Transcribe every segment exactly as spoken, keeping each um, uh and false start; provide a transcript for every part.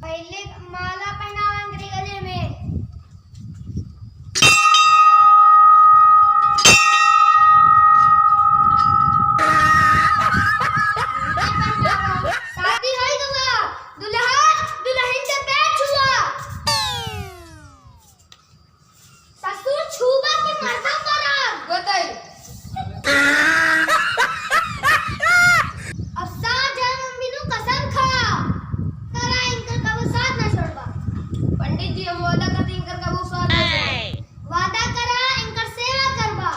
पहले माला पहनावा इनके गले में। शादी होई गवा, दुल्हन, दुल्हन के पैर छुआ। ससुर छुआ के मरबा करब। बताई। अब सात जन्म बिनु कसम खा, करा इनकर कबो साथ ना छोड़बा। पंडित जी, हम वादा करते इनकर कबो साथ ना छोड़ब। वादा करा इनकर सेवा करबा।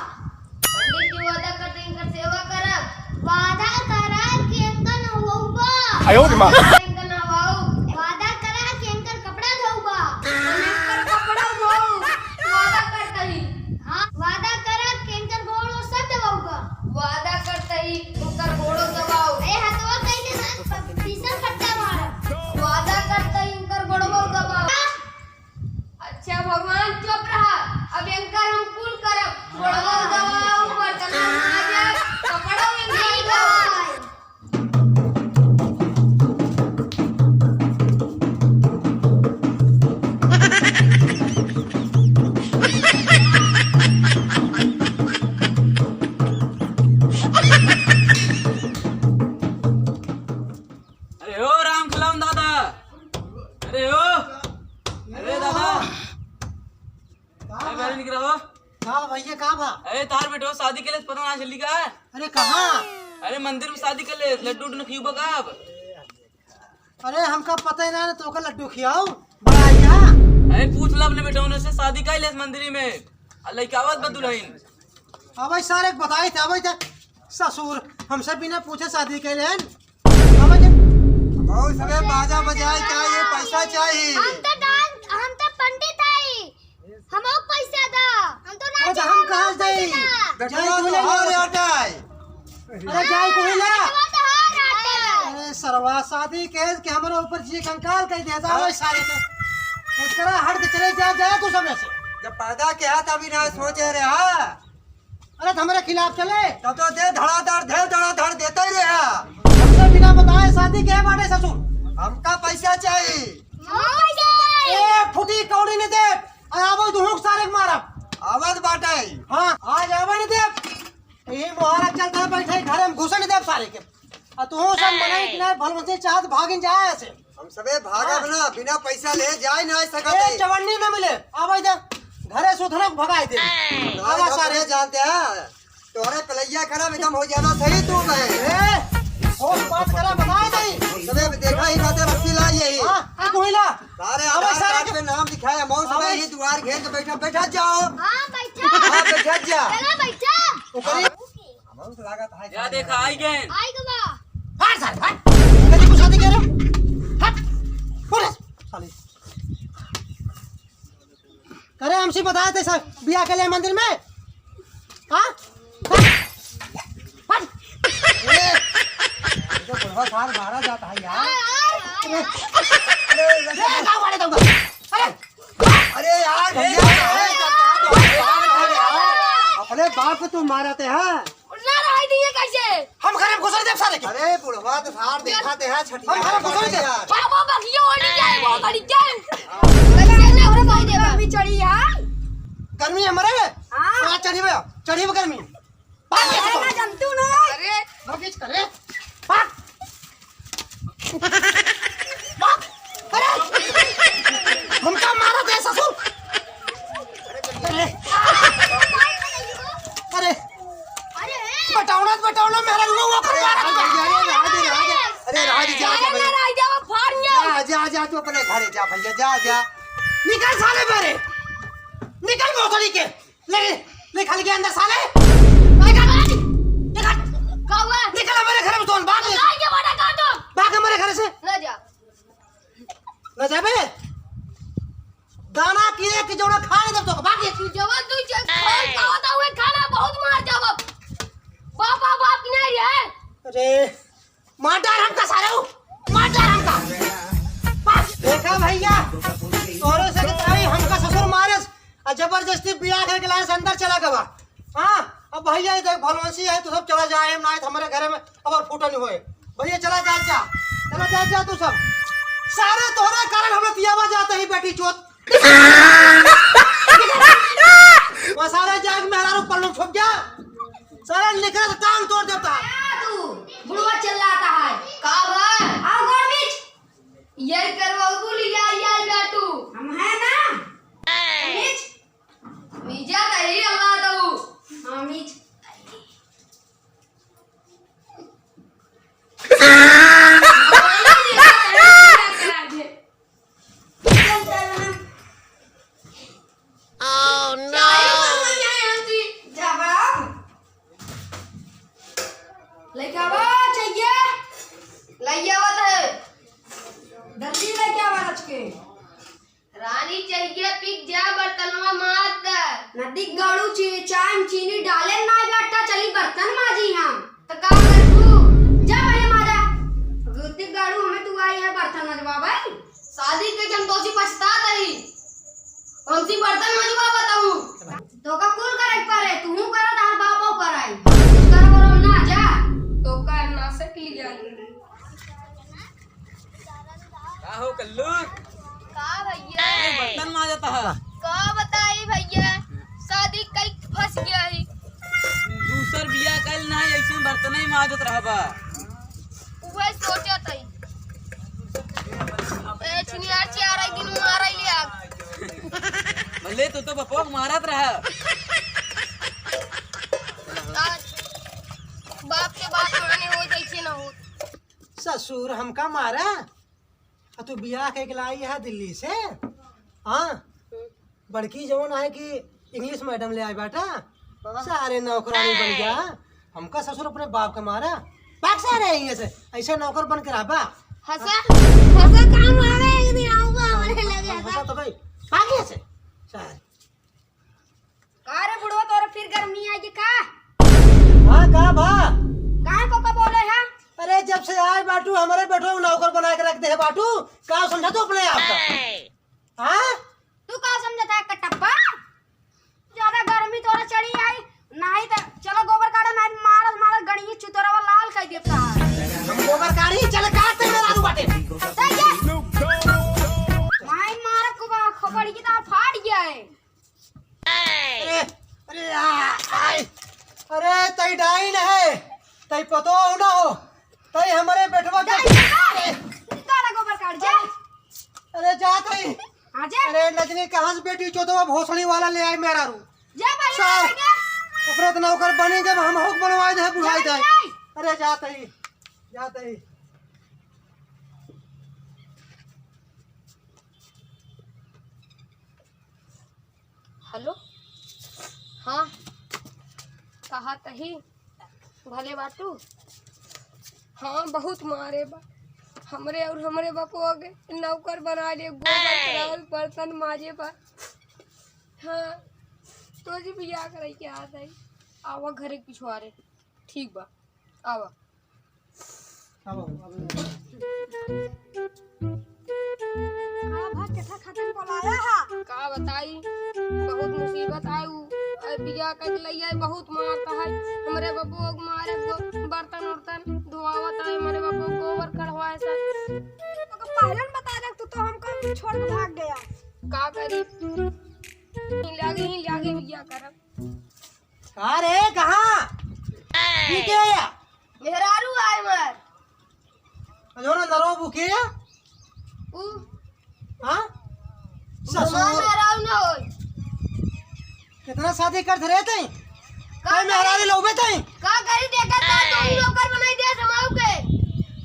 पंडित जी, वादा करते इनकर सेवा करब। वादा करा कि इनका नहवाउबा। आयो रे माँ। इनका नहवाउब। वादा करा कि इनकर कपड़ा धोउबा। हम इनकर कपड़ा धोउब। वादा करते ही। हाँ, वादा करा कि इनकर गोड़ वो सब दबाउबा। वादा करते ही इनकर गोड़ो दबाउब। ए, हथवा कहीं दे ना, पीछे फट्टा मारा। वादा करते ही इनकर गोड़ो दबाउब। अच्छा भगवान, चुप रहा, अब इनकर हम कुल करब। गोड़वा दबाउब, बर्तन माजब, कपड़ो इनकर धोउब। अरे ओ राम खिलावन दादा, अरे ओ, अरे दादा, का अरे बा? बाहर निकला हो। का भैया, का बा? अरे तार बेटो शादी के लिए पता ना चली का? अरे कहाँ? अरे मंदिर में शादी कर ले, लड्डू उड्डू खियुबा का अब? अरे हमका पता ही ना, तो का लड्डू खियाओ, बड़ा क्या? अरे पूछ ला अपने बेटों से, शादी का ले मंदिर में, आ लइका आवत बा दुल्हन। अबे सारे बताए थे, अबे थे ससुर हमसे बिना पूछे शादी के लेन। अबे थे मऊ सबे बाजा बजाए, का ये पैसा चाहिए? हम तो डांस, हम तो पंडित आई। हमहू पैसा दा। हम तो ना अरे तो हम जाए, कहाँ से पैसा देई? दा। बेटवा जाए तो ले तोहार लो। आटा है। अरे जाए को ही ला। बेटवा तोहार आटा है। अरे सरवा, शादी के, के हमरे ऊपर जी कंकाल कह दे, जाओ हाँ। सारे के। एकरा हट के चले जा, जाए तू समय से। जब पैदा के हाथ अभी ना सोचे रहे, हाँ। अरे तो हमरे खिलाफ चले। तब तो दे धड़ाधड़, दे धड़ाधड़ देता ही रहे, हाँ। हमसे बिना बताए शादी के बाटे ससुर। हमका पैसा चाहिए। हमहू पैसा दा। ए फुटी कौड़ी नहीं दे। अरे आवो दुहुक सारे के मारब। आवत बाटे। हाँ, आज आवे नहीं देब। यही मोहारा चलता है, बैठे घर में घुसे नहीं देब सारे के। आ तू सब मनाई कि ना, भलमंसी चाहत भागिन जाए ऐसे। हम सबे भागब हाँ। ना, बिना पैसा ले जाए ना सकत ए, है। चवन्नी ना मिले। आवे दे, घरे से उधर भगाई दे। ना, आवा हम सारे। नहीं जानते हैं। तोहरे कलैया खराब एकदम हो जाना सही तू बे। ए, होश बात करा, बताए नहीं। सबे देखा ही बातें रखी ला यही। हाँ, तू ही ला। सारे अबे आधार सारे कार्ड के पे नाम लिखाए, मौस अबे में ही दुआर घेर के बैठा, बैठा जाओ। हाँ, बैठा। हाँ, बैठा जा। चला, बैठा। ऊपर ही मौस लागत है। या देखा, आई गए। आई गवा। हट सारे, हट। कभी कुछ शादी कह रहे? हट। बोले, साले। अरे, हमसे बताए थे सर, बियाह के लिए मंदिर में? हाँ? हट! हट! ए, ये तो बुढ़वा सार मारा जाता है यार। अरे, अरे, अरे, अरे, का मारे तुमको? अरे! अरे यार, भैया, अरे, अरे, अपने बाप को तुम मारते हैं? ना रहाई दिए कैसे? हम घर में घुसर देब सारे के। अरे बुढ़वा तो सार देखा ते है छठिया हम घर में घुसर देब। यार। बाबा बगिया ओढ़ जाए वो बड़ी के। कैसे ना हो पाई देबा? गर्मी चढ़ी है। गर्मी है मरे? हाँ। हाँ, चढ़ी बे, चढ़ी बे गर्मी। भाग ये अरे तो। ना जंतु ना। अरे। भाग ये करे। भाग। अरे! हमका मारा दे ससुर। अरे! अरे! बटावना, बटावना, मेरा लोग अरे, मारा। अरे, अरे, अरे, अरे, अरे, जा, जा, अरे, भैया। ना, जा, जा, वो फाड़ लिया। जा, जा, जा, तू अपने घरे जा, भैया, जा, जा। निकल साले मेरे। निकल भोसड़ी के। ले, निकल गया अंदर साले। निकल, निकल। का हुआ? निकल हमारे घर में, तो भाग ले। का ये बड़ा काटो? भाग हमारे घर से। ना जा। ना जाबे? दाना कीड़े की जोड़ा खा ले जब तो भाग ले। तू जवान तू जे खाए का होता हुए खाना बहुत मार जाबो। बाप, बाप, बाप की नहीं है। अरे, मार डार हमका सारे हो, मार डार हमका। बस। देखा भैया, तोरे से बताई हमका ससुर मारस, आ जबरदस्ती बियाह करके लाए से अंदर चला गवा। हाँ, अब भैया, ये देख, भलवंसी है, तू सब चला जाए, ना तो हमरे घरे में अब फूटन होए। भैया, चला जा, जा, चला जा, जा तू सब। सारे तोहरे कारण हम तियावा जाते ही, बेटी चोत। वो सारे जाग मेहरारू पल्लू छुप जा। सारे निकल के टांग तोड़ देता। क्या तू बुढ़वा चिल्लाता है? का बा? आओ गोड़ मीच। ये करवा बोली, या, या, या तू। हम है ना? मीच। मीजा तही अल्लाह दऊ। हाँ, मीज। Oh, no! जा बाप। लइका बा, चाहिए? लइया आवत है। जल्दी लइका बा, रच के। रानी चहिया पिक जा बर्तनवा मार द। नदी गड़ू ची-, चाय में चीनी डाले ना, गट्टा चली बर्तन माजी हम। त का करबू? जा पहले माजा। गुद्दी गड़ू हमें तू आई है बर्तन मजवा भाई। शादी के जन तोसी पछतात हई। हमसी बर्तन मजवा बताऊ। तोका कुल करे के परे, तू करा तार बापो कराई। तू कर बोलो ना जा। तोका ना से की जानी। का हो कल्लू? का भैया? ए, बर्तन माजत ह। का बताई भैया, शादी कई फंस गया ही। दूसर बियाह कइल ना, ऐसे बर्तन ही माजत रहबा। उहे सोचत हई। ए, छिनियार चियार एक दिन मारा ही लिया। भले तू तो बपोक मारत रहा। आज बाप के बात माने हो जैसे ना हो। ससुर हमका मारा, आ तू बियाह कइके लाई है दिल्ली से? हाँ, बड़की जवन आहे कि English madam ले आए बाटा, हाँ। सारे नौकरानी बन गया। हमका ससुर अपने बाप का मारा, भाग सारे यहीं से, ऐसे नौकर बन के रहबा। हंसा, हंसा काम आ रहा है, एक दिन आऊंगा हमारे लगे, हम हंसा। हंसा तो भाई, भाग यहाँ से, सारे। का रे बुढ़वा, तोरे फिर गर्मी आई कि का? हाँ, का बा? काहे को का बोले है? अरे, जब से आए बाटू, हमरे बेटवा नौकर बना के रख दे है बाटू, का समझा तू अपने आप का? हाँ? तू का समझता है, कटप्पा? ज्यादा गर्मी तोरा चढ़ी आई, नाही त चलो गोबर काढ़ो, नाही मारल मारल गणिये चुतरवा लाल कर देता है। हम गोबर काढ़ी, चल काट दे मेरा आलू बाटे। सही है। माई मारा कुबा खोपड़ी की तार फाट गया है। अरे, अरे, आ, आई। अरे, तई डाइन है, तई पतो हो ना हो, तई हमरे बेटवा के डाइन है। अरे। तोरा गोबर काट जा। अरे, जा तई। हाँ, जा। अरे, नजनी कहाँ से बेटी चोदवा भोसड़ी वाला ले आए मेहरारू। जा भाई, सार, जा, जा। अपने तो नौकर बने जब हम होक बनवाए दे, बुढ़ाई जा, जाए। जा। अरे, जा तई, जा तई। हेलो, हाँ, कहा तही, भले बाटू? हाँ, बहुत मारे बा। हमरे और हमरे बपुआ के नौकर बना लिए, गोबर करावल, बर्तन माजे बा। हाँ, तो जी बियाह करे के आ जाई। आवा घरे के पिछुआरे। ठीक बा, आवा। का भा, केथा खातिर बोलाया हा? का बताई, बहुत मुसीबत आए। उ, ए, बियाह कइके लइया बहुत मारता है। हमरे बबुआ के मारे गो-, बर्तन उर्तन धोआवत है, हमरे बबुआ गोबर कढ़वाए से। तो पहले न बता दे, तू तो हमको छोड़ के भाग गया। का करी? ही लागे, ही लागे बियाह करब। का रे, कहाँ? ई के या? मेहरारू आए मर। अजो ना नरो बुके या? ऊ। हाँ? हमार ससुर। मेहरारू ना होई। कितना शादी कर धरे तई? का कई मेहरारू करी? लौबे तई? का करी देखा था, तुम नौकर बनाई दे समाऊ के।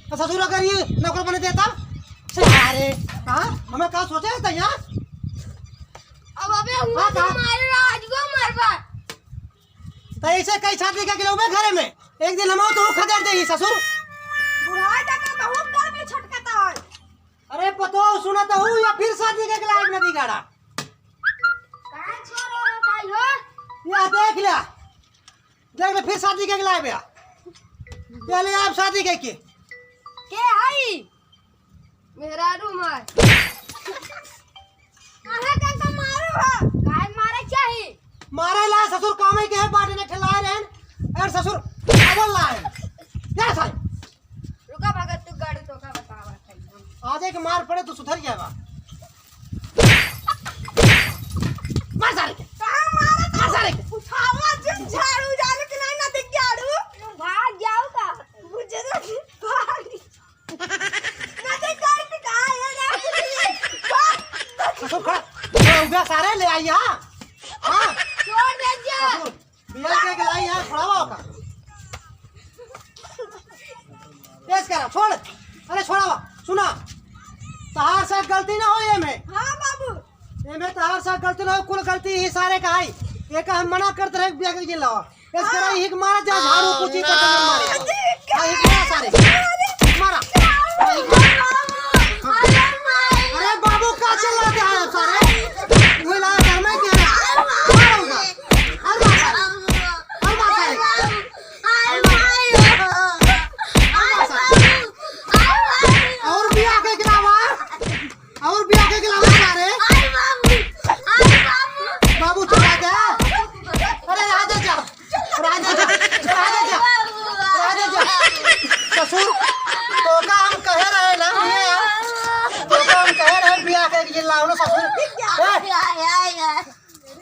तो ससुर अगर ये नौकर बने देता? सारे, हाँ? हमें का सोचे है तई, हाँ? अब अबे हुआ हाँ, तो हाँ। मारे राज को मरबा। त ऐसे कई शादी के गिलौबे घरे में, एक दिन हमहू तो खदेड़ देही ससुर। बुढ़ाई तक बहुत गर्मी छटकता है। अरे पतो सुनत हूँ या फिर शादी के लायक नदी गाड़ा। काहे छोरो रो भाई हो? या देख लिया, देख ले फिर शादी के लायक बे। पहले आप शादी के के? के हई? मेहरारू मार। काहे के तो मारू हो? काहे मारे चाही? मारे ला ससुर कामे के है, बाटे ने ठेलाए रहन, ससुर, का बोल रहा है? क्या सारे? रुका भगत, तू गाड़ू तो का बतावा था। आज एक मार पड़े तो सुधर जाएगा। मार सारे के। कहाँ मारा था? मार सारे के। उठावा जिन झाड़ू, झाड़ू के नहीं ना दिख झाड़ू। भाग जाओ का? मुझे तो भाग। ना दिख झाड़ू के कहाँ है ना? भाग। ससुर खड़ा, खड़ा हो गया सारे, ले आई यहाँ। हाँ। छोड़ दे जा। ससुर, बिया के लाई है, छोड़ावा ओका। पेश करा, छोड़। अरे छोड़ावा, सुना। तहार से गलती ना हो ये में। हाँ बाबू। ये में तहार से गलती ना हो, कुल गलती ही सारे का है। ये का हम मना करते रहे बिया के जिन लावा। पेश करा, हाँ। हिक मारा जा, झाड़ू पोछी का कमर मारे। हाँ, हिक मारा सारे। मारा। हाँ, हिक मारा। अरे बाबू, का चिल्लाते हैं आप सारे? कोई लाया घर में क्या? मारो उधर। हर बात है। हर बात है। हर बात है। और भी आके गिरावा। और भी आके गिरावा सारे। बाबू चला जा। अरे राजा जा। राजा जा। राजा जा। राजा जा। ससुर, तो का हम कहे रहे ना, ये यार। तो का हम कहे रहे बिया के गिन लाओ ना ससुर। ए?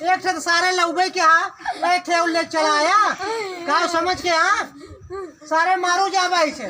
एक ठे तो सारे लउबे के हा, एक ठे और ले चला आया। का समझ के हा? सारे मारो जाबा इसे।